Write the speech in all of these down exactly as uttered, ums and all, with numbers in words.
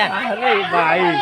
Are baik.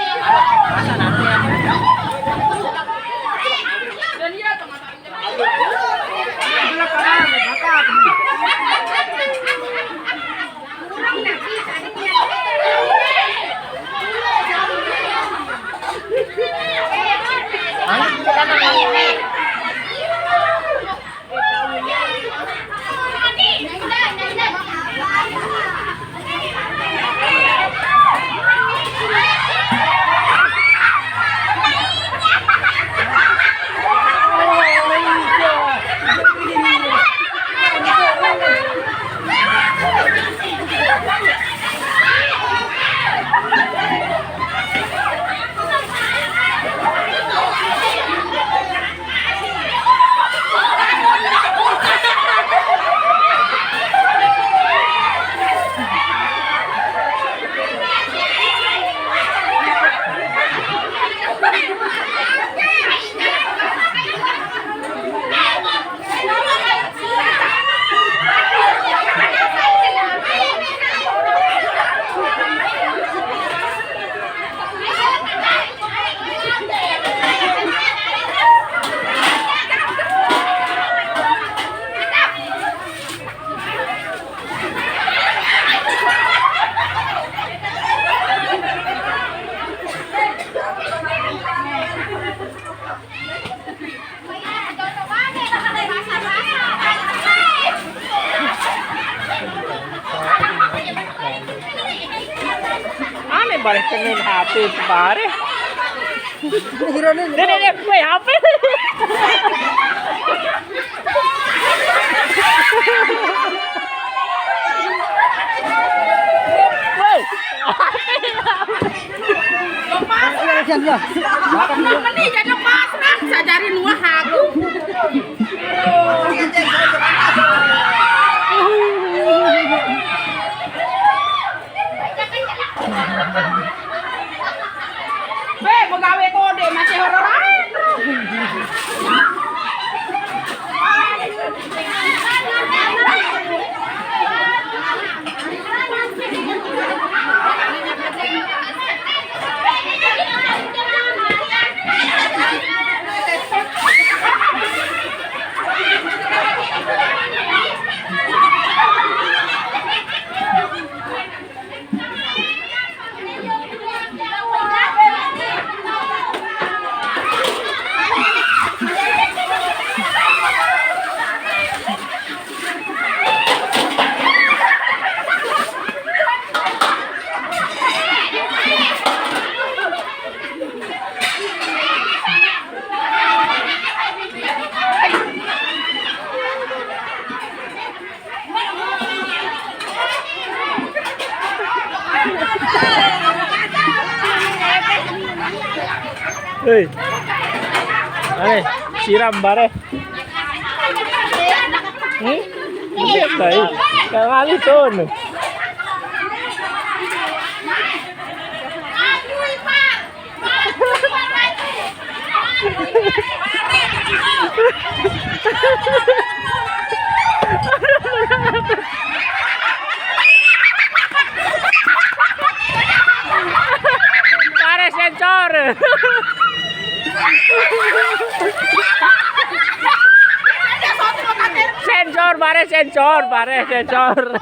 Aneh, bare kena H P bare. Kira nih. Deh, deh, deh, weh, H P. Weh. Lepas. Meni jadi lepas, nah, sajari nuah aku. Weh, begawe kode masih horor ae. Hei. Aneh, siram bare. Hmm? Lihat tadi. Kayak malu tuh. Bare sensor. Sensor, bare sensor, bare sensor.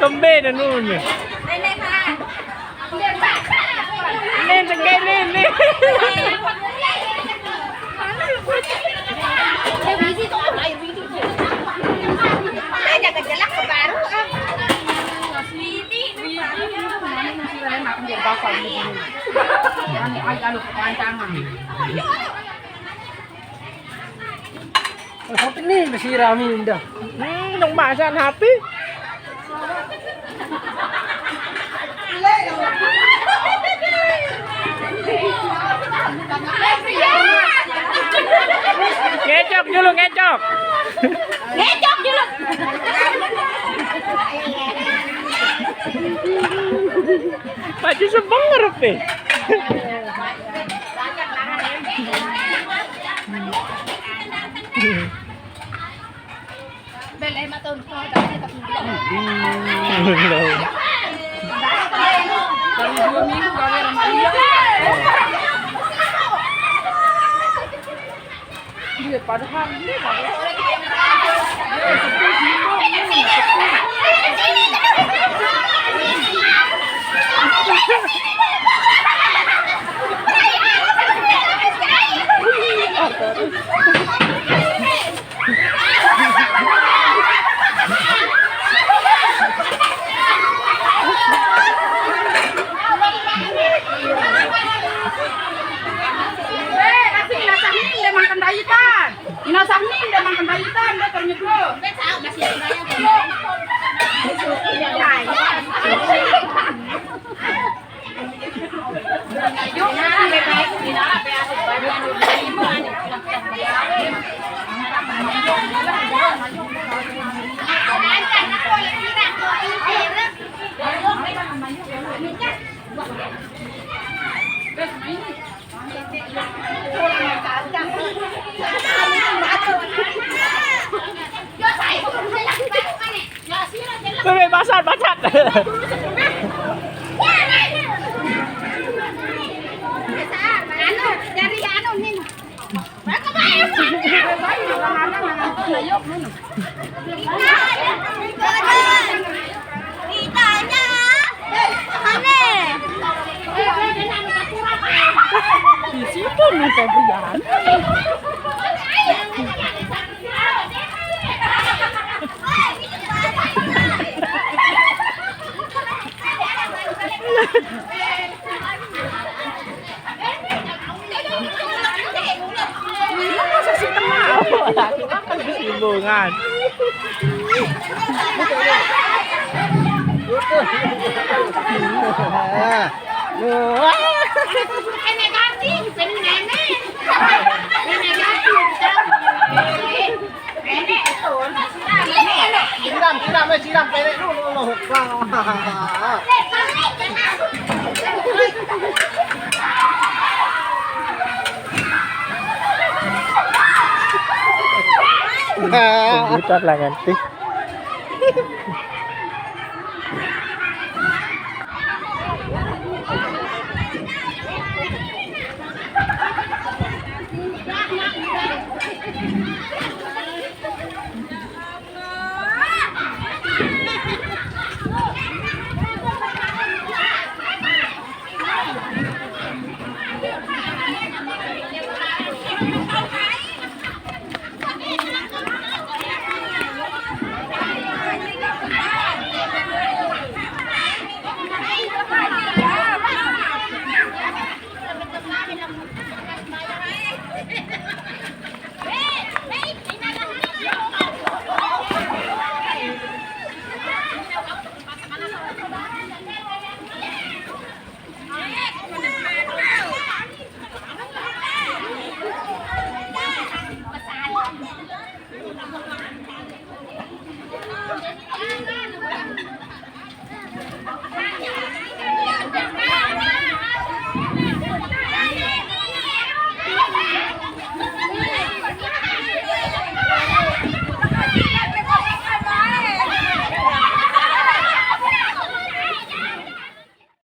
Kembe dan nun. Nih, cengkeh nih, nih. Ada kejelak ke baru, ah. Ini, ini, ini. Ini, ayo, anu, kepancangan. Kopi nih, besi rami indah. Hmm, dong masan hati. Ngecok dulu, ngecok. Ngecok dulu. Maju sebenger, Pe. Belum. Dari dua minggu gawe sama dia. Iya, padahal dia gawe. Dia sepi, bingung, sepi. Eh, kasih Ina Sahnin dia makan daitan. Ina Sahnin dia makan daitan, dia ternyata. Bebe, basat, basat. Anu, dari anu nih. Ditanya. Aneh. Di situ nih, Febrian. Masa sih, tenang. Sibungan. Wah. Siram, siram, eh, siram, pendek dulu, Allahu Akbar. Komputer lah nganti.